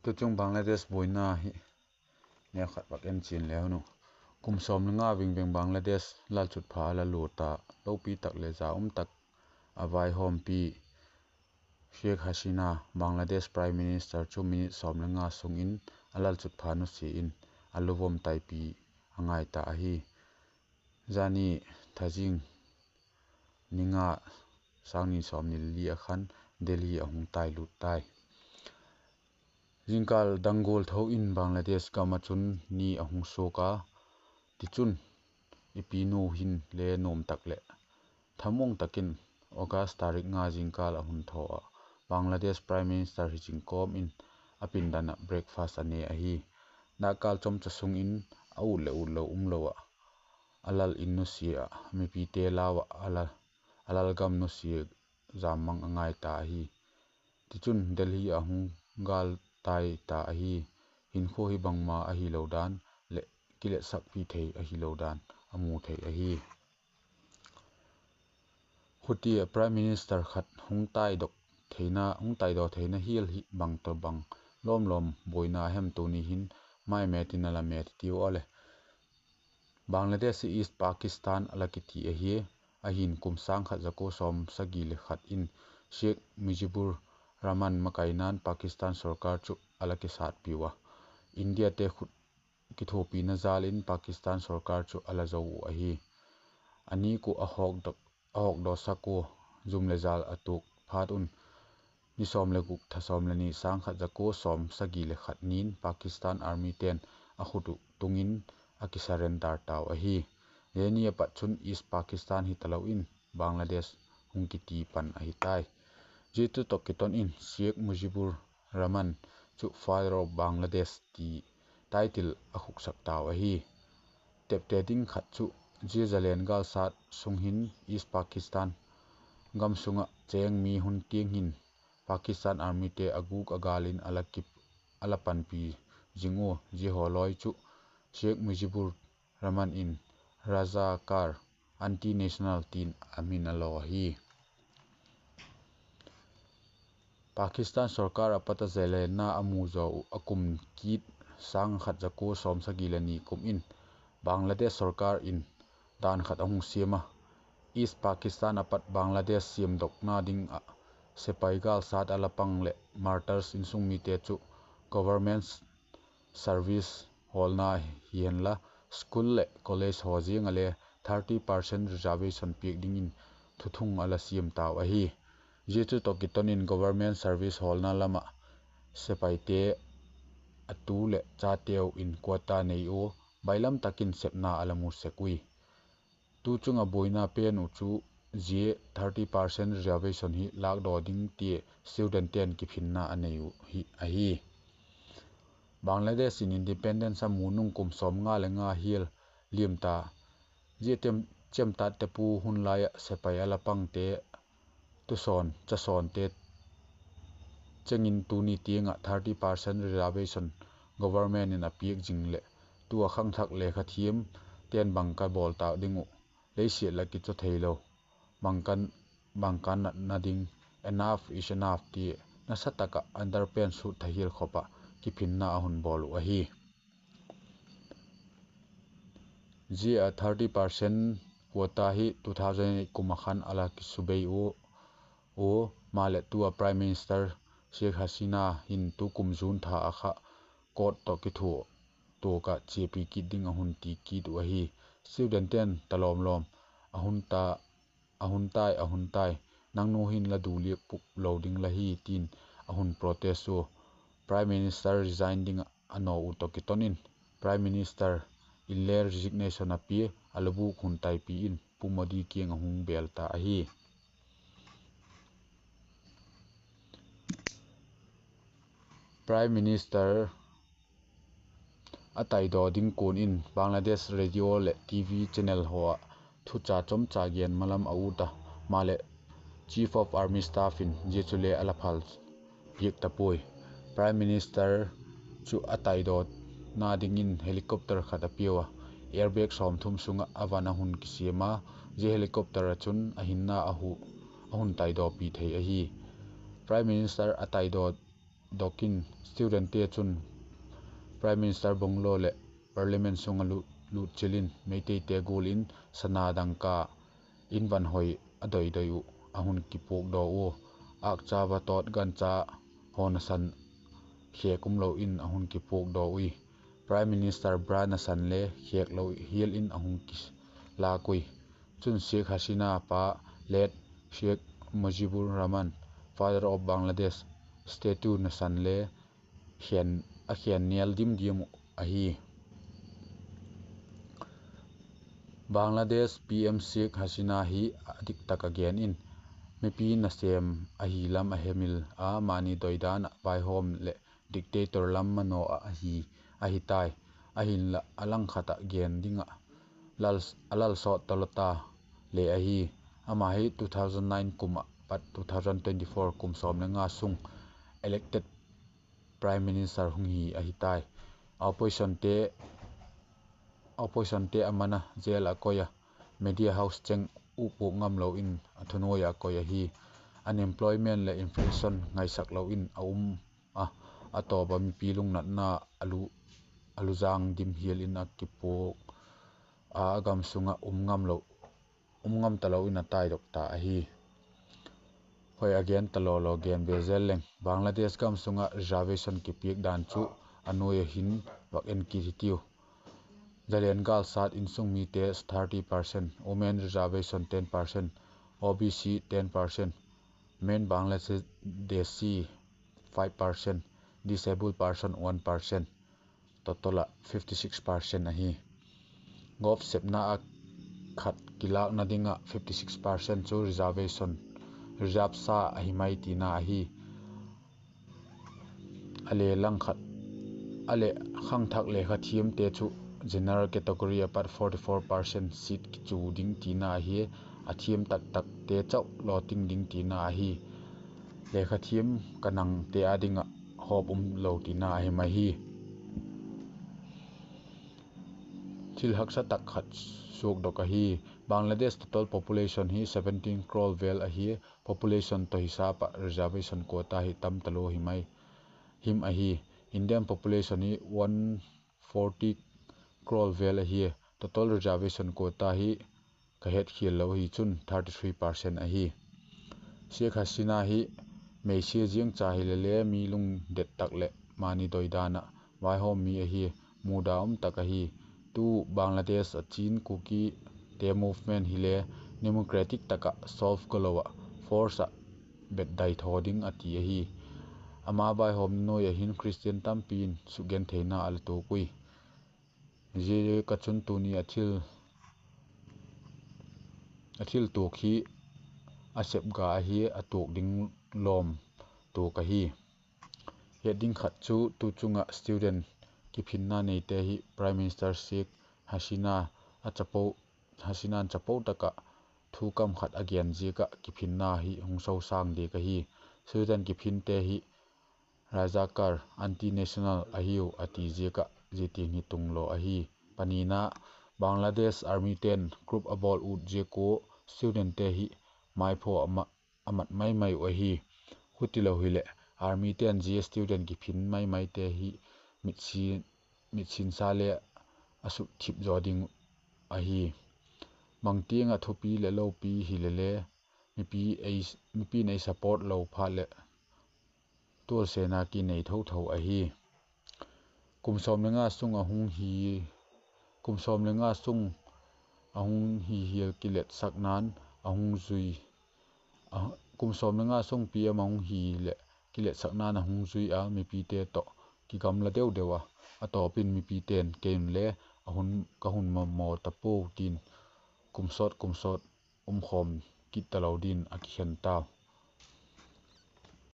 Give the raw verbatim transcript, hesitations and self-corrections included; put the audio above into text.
Tuchung Bangladesh buaina hi neu khat vak en chian le hun u. Kum sawm le nga vingveng Bangladesh lalchutpha a la lua ta, lopi tak leh za um tak a vaihawmpi Sheikh Hasina, Bangladesh Prime Minister chu minute sawm le nga sung in a lalchutpha nusia in a luvom taipi a ngai ta ahi. Zani thazing ni nga, sâng ni sawmni le li a khan Delhi a hung tai lut tai. Zingkâl dang gual tho in Bangladesh gam ah chun ni a hung suak a, tichun i pinu hin le nuam tak leh thamuang tak in August tarik nga zingkâl a hun thaw ah, Bangladesh Prime Minister hi zing kawm in a pindan ah breakfast a ne ahi. Dakkâl chomcha sung in a ut leh ut lo um lo ah, a lal in nusia ah, mipite lau ah a lal, a lalgam nusia jam mang a ngai ta ahi. Tichun Delhi a hung gâl tai ta ahi. Hinkhua hi bangma ahilo dan leh kiletsakpi thei ahilo dan a mu thei ahi. Huti ah Prime Minister khat hung taidok theina, hung taidaw theina hial hi bang tawh bang lawm lawm buaina hem tuni hin mai met in a la met tiu a le. Bangladesh hi East Pakistan a la kiti ahi. Ahin kum sâng khat za kua sawm sagi le khat in Sheikh Mujibur Rahman makaina'n Pakistan sorkar chu a la kisatpiu a, Indiate khut kithuapina jâl in Pakistan sorkar chu a la zo uh ahi. A nik uh a hawkdawsak ua, zum le jâl a tuak phat un, ni sawm le guk tha sawm le ni, sâng khat za kua sawm sagi le khat nin Pakistan Armyte'n a khut uh tung in a kisurrender tau ahi. Zia ni a pat chun East Pakistan hi talo in Bangladesh hung kiti pan ahi tai. Zia chu tawh kiton in Sheikh Mujibur Rahman chu Father of Bangladesh ti title a khuksak tau ahi. Tepte ding khat chu, zia zalen gâlsat sung hin East Pakistan gam sung ah chêng mi hun tiang hin Pakistan Armyte a gûk a gâl in a la panpi zing ua, zia haw lawi chu Sheikh Mujibur Rahman in Razakar, anti-national tin a min a law ahi. Pakistan sorkar a pat a zalenna a mu zaw uh a kum kit sâng khat za kua sawm sagi le ni kum in Bangladesh sorkar in dan khat a hung siam a, East Pakistan a pat Bangladesh siamdokna ding ah sepai gâlsat a la pang leh martyrs insung mite chu government service hawlna hi henla, school leh college haw ziang ah le thirty percent reservation piak dingin thuthung a la siam tau ahi. Zia chu tawh kiton in government service hawlna lam ah sepaite a tu leh chateu in quota nei ua, bailam tak in sepna a la mu sek ui. Tu chung ah buaina pen uh chu zia thirty percent reservation hi lâkdaw ding tia studentte'n kiphinna a nei uh hi ahi. Bangladesh in independence a mu nung kum sawmnga le nga hial liam ta, zia chemtatte pu hun lai ah sepai a la pangte, tusawn chasawnte cheng in tuni tiang ah thirty percent reservation government in a piak zing leh, tu a khangthak lekha thiamte'n bang ka bawl tâk ding uh, leisiat lak kichaw theilo, bangkan natna ding, enough is enough ti nasa tak ah underpants suit thahial khop ah kiphinna a hun bawl uh ahi. Zia thirty percent quota hi two thousand eight kum ah khan a la kisubei ua, maleh tu a Prime Minister Sheikh Hasina hin tukum June tha ah kha court tawh kithuatuak ah chiapi kit ding a hun ti kit uh ahi. Studentte'n talawmlawm, a hun tai, a hun tai, nangnu hin la du liak pup lo ding la hi, tin a hun protest ua, Prime Minister resign ding ah a naw uh tawh kiton in Prime Minister in le resignation a pia, a lubûk hun taipi in Pu Modi kiang a hung bêl ta ahi. Prime Minister a taidaw ding kuan in Bangladesh radio leh TV channel haw ah thucha chomcha gen malam a ut a, maleh Chief of Army Staff in zia chule a la phal piak ta puai. Prime Minister chu a taidawna dingin helicopter khat a piau a, airbag sawmthum sung ah a van a hun kisiam a, zia helicopter ah chun a hinna a hun taidawpi thei ahi. Prime Minister a taidaw dok in studentte chun Prime Minister bungalow leh Parliament sung ah lût chil in Meiteite gual in sana dangka in van hoi a doi doi uh a hun kipuakdaw ua, âkcha, vatawt, gancha haw nasan khêk umlo in a hun kipuakdaw ui. Prime Minister bra nasan le khêklo hial in a hung kilâk ui. Chun Sheikh Hasina pa, late Sheikh Mujibur Rahman, Father of Bangladesh, statue nasan le a khen nial dim diam uh ahi. Bangladesh PM Sheikh Hasina hi a dik tak a gen in, mipi nasêm ahi lam a hemil a, mani doidan ah vaihawm leh dictator lam manaw ah ahi tai. Ahinla a langkhat ah gen ding ah a lal sawt talo ta le ahi. Ama hi two thousand nine kum ah pat two thousand twenty-four kum sawm le nga sung elected Prime Minister hung hi ahi tai. Oppositionte a man a, jail ah koi a, media house cheng uh puak ngamlo in a thunuai ah koi ahi. Unemployment leh inflation ngaisak lo in a um a, a tawp ah mipi lungnatna a luzang dim hial in a kipuak a, a gam sung ah um ngam talo in a taidok ta ahi. Hoi a gen talo lo gen be zel leng, Bangladesh gam sung ah reservation kipiak dan chu a nuai ah hin vak en kit hitiu. Zalen gâl sat insung mite thirty percent, women reservation ten percent, OBC ten percent, men Bangladeshi five percent, disabled person one percent, total ah fifty six percent ahi. Gov sepna ah khat kilâkna ding ah fifty six percent chu reservation, reserve sa ahi mai tina ahi. A le langkhat, a leh khangthak lekha thiamte chu general category ah pat forty four percent seat kichu ding tina ahi. A thiam taktakte chau lawting ding tina ahi. Lekha thiam ka nangte â ding ah hope um lo tina ahi mai hi. Thil haksa tak khat suakdok ahi. Bangladesh total population hi seventeen crore vel ahi. Population tawh hisap ah reservation quota hi tam talo him ahi. Indian population hi one forty crore vel ahi. Total reservation quota hi ka hetkhial lo hi chun thirty three percent ahi. Sheikh Hasina hi meisia ziang cha hile le mi lungdet tak leh mani doidan ah vaihawm mi ahi, muda um tak ahi. Tu Bangladesh ah Chin Kukite movement hile democratic tak ah solve galo ah force ah bet dai thaw ding a ti ahi. Ama vaihawmna nuai ah hin Christian tampi in sukgentheina a la tuak ui. Ziaziakchun tuni a thil tuak hi a sep ga ahi, a tuak ding lawm tuak ahi. Het ding khat chu tu chung ah student kiphinna neite hi Prime Minister Sheikh Hasina, Hasina'n chapo tak ah thu kam khat a gen ziak ah kiphinna hi hung sosâng diak ahi. Student kiphinte hi Razakar, anti-national ahiu a ti ziak ah zia tiang hi tunglo ahi. Panina, Bangladesh Armyte'n coup a bawl ut ziak ua studentte hi maiphaw a mat mai mai uh ahi. Khutilo hileh Armyte'n zia student kiphin mai maite hi mitsinsa le a sukthip zaw ding uh ahi. Bangtiang ah thupi leh lopi hile le mipi'n ei support lo phat leh tualsena kinei tho tho ahi. Kum sawm le nga sung a hung hi, kum sawm le nga sung a hung hi hial kiletsakna'n a hung zui, kum sawm le nga sung PM a hung hi leh kiletsakna'n a hung zui a, mipite tawh kigamla deu deu a, a tawp in mipite'n kei unle ka hun mamaw ta puau tin kum sawt kum sawt umkhawm kit talo din a kikhen tau.